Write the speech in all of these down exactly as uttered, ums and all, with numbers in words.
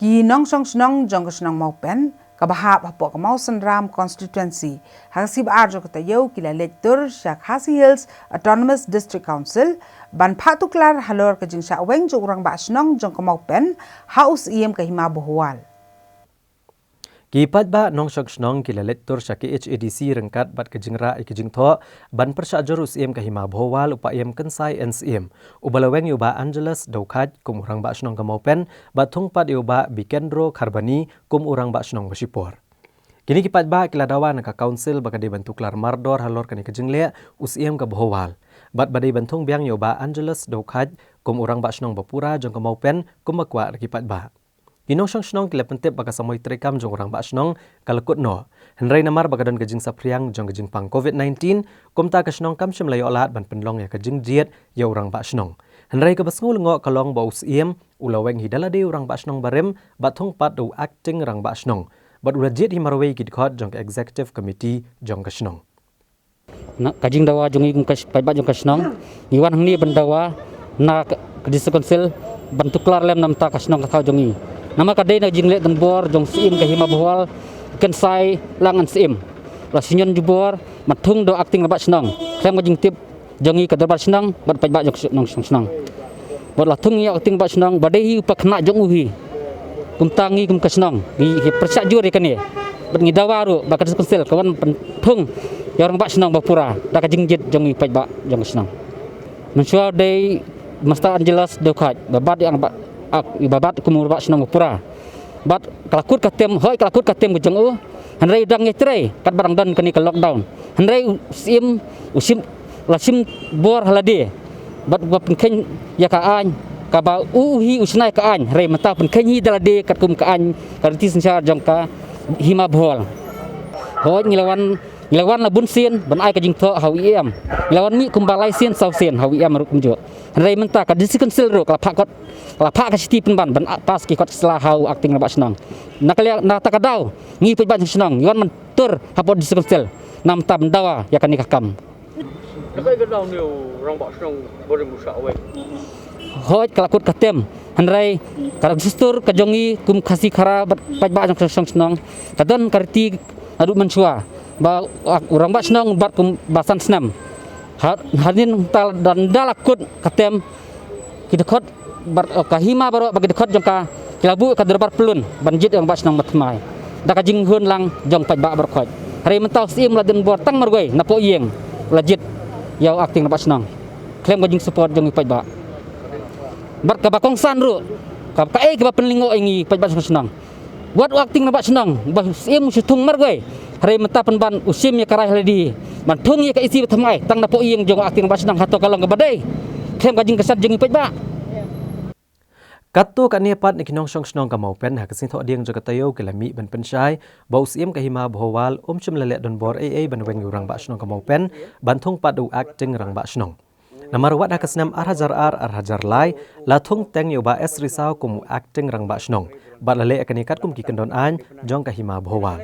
Ki nongshong shnong jong ka shnong Mawpen, kaba hap hapoh ka Mawsynram constituency, ha ka sngi ba ar jong ka taïew ki la leit tur sha Khasi Hills Autonomous District Council ban phah tuklar halor ka jingshah weng jong u rangbah shnong jong ka Mawpen ha u Syiem ka Hima Bhowal. Ki paidbah nongshong shnong ki la leit tur sha K H A D C ryngkat bad ka jingrah ïa ka jingthoh ban pyrshah jur u Syiem ka Hima Bhowal, u Paiem Kynsai N Syiem, uba la weng ïa u Bah Angelus Dewkhait kum u rangbah shnong ka Mawpen, bad thung pat ïa u Bah Bikendro Kharbani kum u rangbah shnong ba shipor. Kine ki paidbah ki la dawa na ka council ba ka dei ban tuklar mardor halor kane ka jingleh u Syiem ka Bhowal, bad ba dei ban thung biang ïa u Bah Angelus Dewkhait kum u rangbah shnong ba pura jong ka Mawpen, kumba kwah da ki paidbah. Ki nongshong shnong ki la pyntip ba ka samoi treikam jong u rangbah shnong ka la kut noh. Hynrei namar ba ka don ka jingsaphriang jong ka jingpang covid nineteen, kumta ka shnong kam shym la ïoh lad ban pynlong ïa ka jingjied ïa u rangbah shnong. Hynrei kaba sngew lyngngoh ka long ba u Syiem u la weng hi da lade u rangbah shnong barim, bad thung pat da u acting rangbah shnong, bad u la jied hi marwei ki dkhot jong ka executive committee jong ka shnong. Na ka jingdawa jong ngi kum ka sh-, paidbah jong ka shnong, ngi wan hangne ban dawa na ka, ka district council ban tuklar lem na bynta ka shnong ka thaw jong ngi. Namar ka dei na jingleh donbor jong u Syiem ka Hima Bhowal, Kynsai Lang N Syiem. La shu ñion jubor ban thung da u acting rangbah shnong khlem ka jingtip jong ngi ka dorbar shnong bad paidbah jong ka shnong, shnong, shnong. Bad la thung ïa u acting rangbah shnong ba dei hi u pakhynnah jong u hi. Kumta ngi kum ka shnong ngi, ngi pyrshah jur ïa kane. Bad ngi dawa ruh ba ka district council ka wan pynthung ïa u rangbah shnong ba pura da ka jingjied jong ngi paidbah jong ka shnong. Mynshuwa dei Master Angelus Dewkhait ba bat ïa u rangbah, ak, ba bat kum u rangbah shnong ba pura. Bad ka la kut ka tem, hooid ka la kut ka tem ka jong u. Hynrei u dang ïatrei katba dang don kane ka lockdown. Hynrei u Syiem, u shim, la shim bor ha lade. Bad u ba pynkheiñ ïa ka aiñ, kaba u hi u shna ïa ka aiñ, hynrei mynta u pynkheiñ hi da lade katkum ka aiñ, ka riti synshar jong ka Hima Bhowal. Hooid ngi la wan, ngi la wan la bun sien ban ai ka jingthoh ha u E M. Ngi la wan mih kumba lai sien saw sien ha u E M ruh kumjuh. Hynrei mynta ka district council ruh ka la phah kot, ka la phah ka shithi pynban ban pass ki kot ki sla ha u acting rangbah shnong. Na ka liang, na kata ka daw ngi paidbah jong ka shnong ngi wan ban tur hapoh district council na bynta ban dawa ïa kane ka kam. Hooid ka la kut ka tem, hynrei ka dustur ka jong ngi kum Khasi Khara bad paidbah jong ka shnong, ka don ka riti naduh mynshuwa ba u rangbah shnong u bat kumba san snem. Ha, hadien ta da, da la kut ka tem, ki dkhot bar, eh, ka hima baroh bad ki dkhot jong ka ki la buh ka dorbar pyllun ban jied ïa u rangbah shnong ba thymmai da ka jinghun lang jong paidbah baroh khoit. Hynrei mynta u Syiem u la don bor tang marwei napoh ïing, u la jied ïa u acting rangbah shnong khlem ka jingsupport jong ngi paidbah. Bad kaba kongsan ruh, ka, kaei kaba pynlyngngoh ïa ngi paidbah shnong shnong, wat u acting rangbah shnong ba u Syiem u shu thung marwei, hynrei mynta pynban u shim ïa ka rai ha lade ban thung ïa ka isi ba thymmai tang napoh ïing jong u acting rangbah shnong, hato ka long kaba dei? Khlem ka jingkyrshan jong ngi paidbah. Katto katne pat na ki nongshong shnong ka Mawpen ha ka sngi Thohdieng jong ka taïew ki la mih ban pynshai ba u Syiem ka Hima Bhowal um shym la leh donbor ei ei ban weng ïa u rangbah shnong ka Mawpen ban thung pat da u acting rangbah shnong. Namar wat ha ka snem ar hajar ar, ar hajar lai la thung teng ïa u Bah S Risaw kum u acting rangbah shnong bad la leh ïa kane katkum ki kyndon aiñ jong ka Hima Bhowal.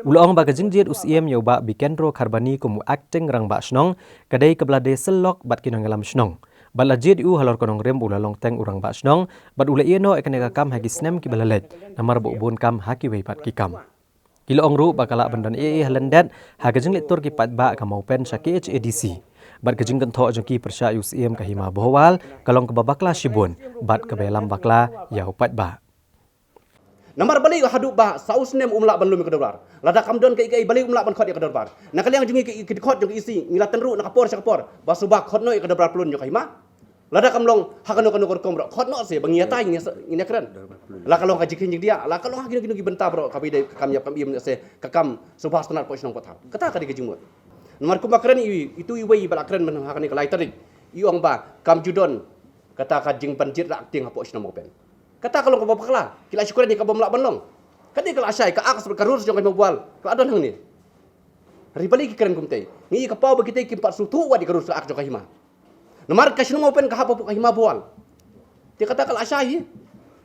U la ong ba ka jingjied u Syiem ïa u Bah Bikendro Kharbani kum u acting rangbah shnong ka dei kaba la dei syllok bad ki nongïalam shnong. Bad la jied ïa u halor ka nongrim ba u la long teng u rangbah shnong bad u la ïeh noh ïa kane ka kam ha ki snem kiba la leit namar ba u bun kam ha kiwei pat ki kam. Ki la ong ruh ba ka lah ban don ei ei ha lyndet ha ka jingleit tur ki paidbah ka Mawpen sha K H A D C. Bad ka jingkynthoh jong ki pyrshah ïa u Syiem ka Hima Bhowal ka long kaba bakla shibun bad kaba ïalam bakla ïa u paidbah. Namar balei haduh ba saw snem um lah ban lum ïa ka dorbar? Lada kam don kaei kaei balei um lah ban khot ïa ka dorbar? Na ka liang jong ngi ki, ki dkhot jong ka isi ngi la tynruh na ka por sha ka por ba suba khot noh ïa ka dorbar pyllun jong ka hima. Lada kam long ha kano kano ka rukom ruh khot noh se ba ngi ïatai ngi ïa, ngi ïakren. La ka long ka jingkheiñ jingdiah, la ka long ha kino kino ki bynta baroh kaba ïadei ka kam ïap kam im, se ka kam sngewbha sngewtynnat hapoh shnong hapoh thaw. Kata ka dei ka jingmut. Namar kumba kren i, itu iwei ba la kren mynta ha kane ka lai tarik, i ong ba kam ju don kata ka jingban jied rah acting hapoh shnong Mawpen. Kata ka long kaba bakla. Ki la shu kren ïa kaba ym lah ban long. Ka dei ka lashai, ka akt bad ka rules jong ka Hima Bhowal ka la don hangne. Hynrei balei ki kren kumtei? Ngi ïa ka paw ba kitei kim pat sngewthuh wat ïa ka rules ka akt jong ka hima. Namar ka shnong Mawpen ka hap hapoh ka Hima Bhowal. Te kata ka lashai hi.